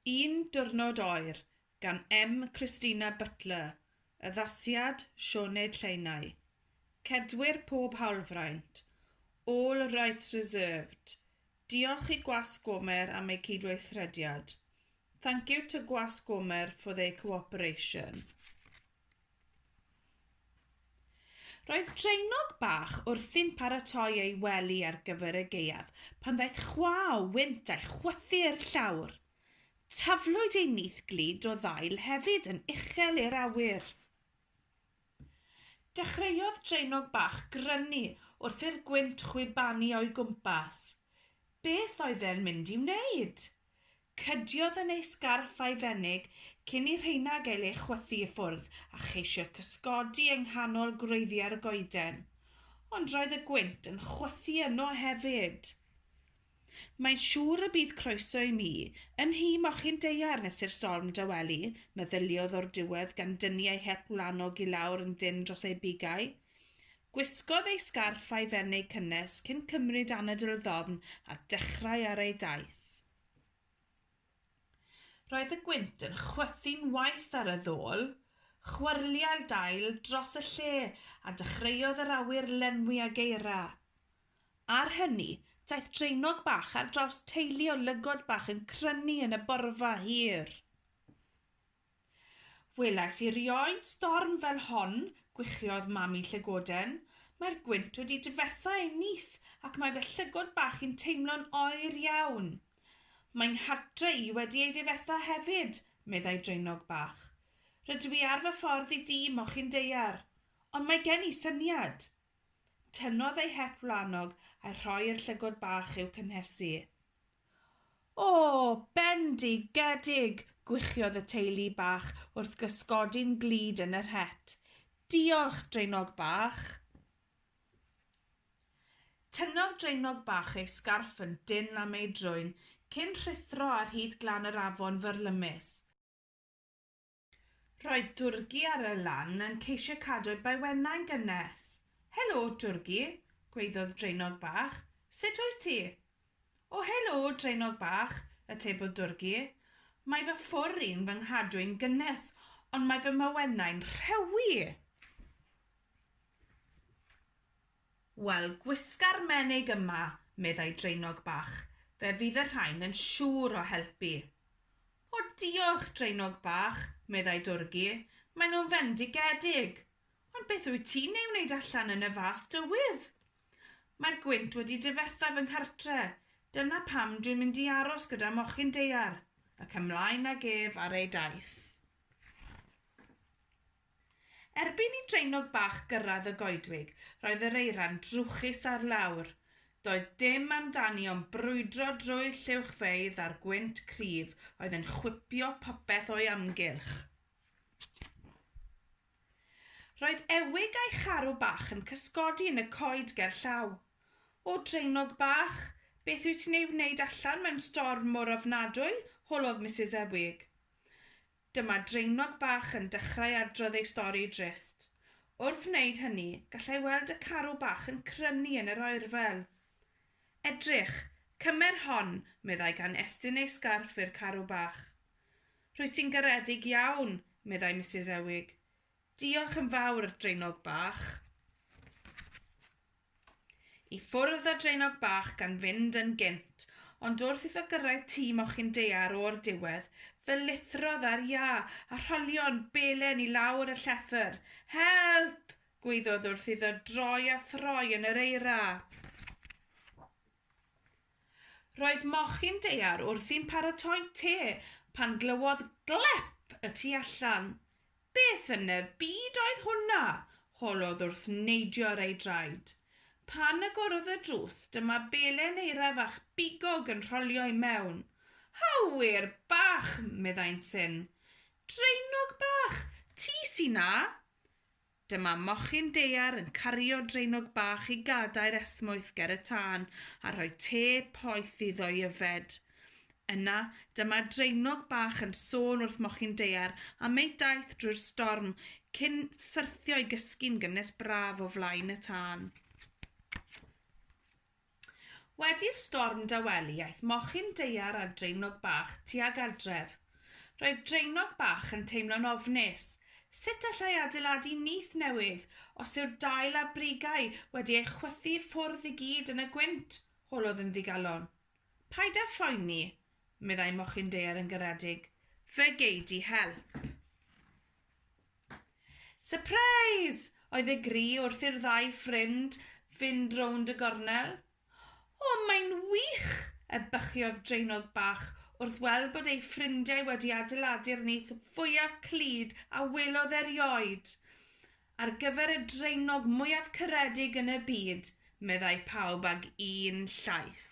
Un Diwrnod Oer gan M Christina Butler, Addasiad Sioned Lleinau. Cedwir pob hawlfraint. All rights reserved. Diolch i Gwasg Gomer am eu cydweithrediad. Thank you to Gwasg Gomer for their cooperation. Roedd draenog bach wrthi'n paratoi ei wely ar gyfer y gaeaf pan ddaeth chwa o wynt a'i chwythu i'r llawr. Taflwyd ei nyth glud o ddail hefyd yn uchel i'r awyr. Dechreuodd draenog bach grynu wrth i'r gwynt chwibanu o'i gwmpas. Beth oedd e'n mynd i wneud? Cydiodd yn ei sgarff a'i fenig cyn i rheina gael eu chwythu i ffwrdd a cheisio cysgodi yng nghanol gwreiddiau'r goeden. Ond roedd y gwynt yn chwythu yno hefyd. Mae'n siŵr y bydd croeso i mi yn nhŷ mochyn daear nes i'r storm dawelu, meddyliodd o'r diwedd gan dynnu ei het wlanog i lawr yn dynn dros ei bigau. Gwisgodd ei sgarff a'i fenig cynnes cyn cymryd anadl ddofn a dechrau ar ei daith. Roedd y gwynt yn chwythu'n waeth ar y ddôl. Chwyrliai'r dail dros y lle a dechreuodd yr awyr lenwi ag eira. Ar hynny, daeth draenog bach ar draws teulu o lygod bach yn crynu yn y borfa hir. Welais i 'rioed storm fel hon, gwichiodd Mami Llygoden. Mae'r gwynt wedi difetha ei nyth ac mae fy llygod bach i'n teimlo'n oer iawn. Mae 'nghartre i wedi ei ddifetha hefyd, meddai Draenog Bach. Rydw i ar fy ffordd i dŷ mochyn daear. Ond mae gen i syniad. Tynnodd ei het wlanog a'i rhoi i'r llygod bach i'w cynhesu. O, bendigedig! gwichiodd y teulu bach wrth gysgodi'n glud yn yr het. Diolch, Draenog Bach! Tynnodd Draenog Bach ei sgarff yn dynn am ei drwyn cyn rhuthro ar hyd glan yr afon fyrlymus. Roedd Twrci ar y lan yn ceisio cadw ei bywennau'n gynnes. Helo, Twrci, gwaeddodd Draenog Bach. Sut wyt ti? O, helo, Draenog Bach, atebodd Dwrgi. Mae fy ffwr i'n fy nghadw'n gynnes, ond mae fy mywennau'n rhewi. Wel, gwisga'r menig yma, meddai Draenog Bach, fe fydd y rhain yn siŵr o helpu. O, diolch, Draenog Bach, meddai Dwrgi, maen nhw'n fendigedig. Ond beth wyt ti'n ei wneud allan yn y fath dywydd? Mae'r gwynt wedi difetha fy nghartre, dyna pam dwi'n mynd i aros gyda mochyn daear, ac ymlaen ag ef ar ei daith. Erbyn i draenog bach gyrraedd y goedwig, roedd yr eira'n drwchus ar lawr. Doedd dim amdani ond brwydro drwy'r lluwchfeydd a'r gwynt cryf oedd yn chwipio popeth o'i amgylch. Roedd Ewig a'i charw bach yn cysgodi yn y coed gerllaw. O, draenog bach, beth wyt ti'n ei wneud allan mewn storm mor ofnadwy? holodd Misus Ewig. Dyma draenog bach yn dechrau adrodd ei stori drist. Wrth wneud hynny, gallai weld y carw bach yn crynu yn yr oerfel. Edrych, cymer hon, meddai gan estyn ei sgarff i'r carw bach. Rwyt ti'n garedig iawn, meddai Misus Ewig. Diolch yn fawr, draenog bach. I ffwrdd â draenog bach gan fynd yn gynt, ond wrth iddo gyrraedd tŷ mochyn daear o'r diwedd, fe lithrodd ar iâ a rholio'n belen i lawr y llethr. Help! gwaeddodd wrth iddo droi a throi yn yr eira. Roedd mochyn daear wrthi'n paratoi te pan glywodd glep y tu allan. Beth yn y byd oedd hwnna? holodd wrth neidio ar ei draed. Pan agorodd y drws, dyma belen eira fach bigog yn rholio i mewn. Hawyr bach! meddai'n syn. Draenog bach! Ti sy 'na? Dyma mochyn daear yn cario draenog bach i gadair esmwyth ger y tân a rhoi te poeth iddo'i yfed. Yna, dyma draenog bach yn sôn wrth mochyn daear am ei daith drwy'r storm cyn syrthio i gysgu'n gynnes braf o flaen y tân. Wedi'r storm dawelu aeth mochyn daear a draenog bach tuag adref. Roedd draenog bach yn teimlo'n ofnus. Sut allai adeiladu nyth newydd os yw'r dail a brigau wedi eu chwythu ffwrdd i gyd yn y gwynt? Holodd yn ddigalon. Paid â phoeni, meddai mochyn daear yn garedig. Fe gei di help. Surprise! Oedd y gri wrth i'r ddau ffrind fynd rownd y gornel. O, mae'n wych! Ebychiodd draenog bach wrth weld bod ei ffrindiau wedi adeiladu'r nyth fwyaf clyd a welodd erioed. Ar gyfer y draenog mwyaf caredig yn y byd, meddai pawb ag un llais.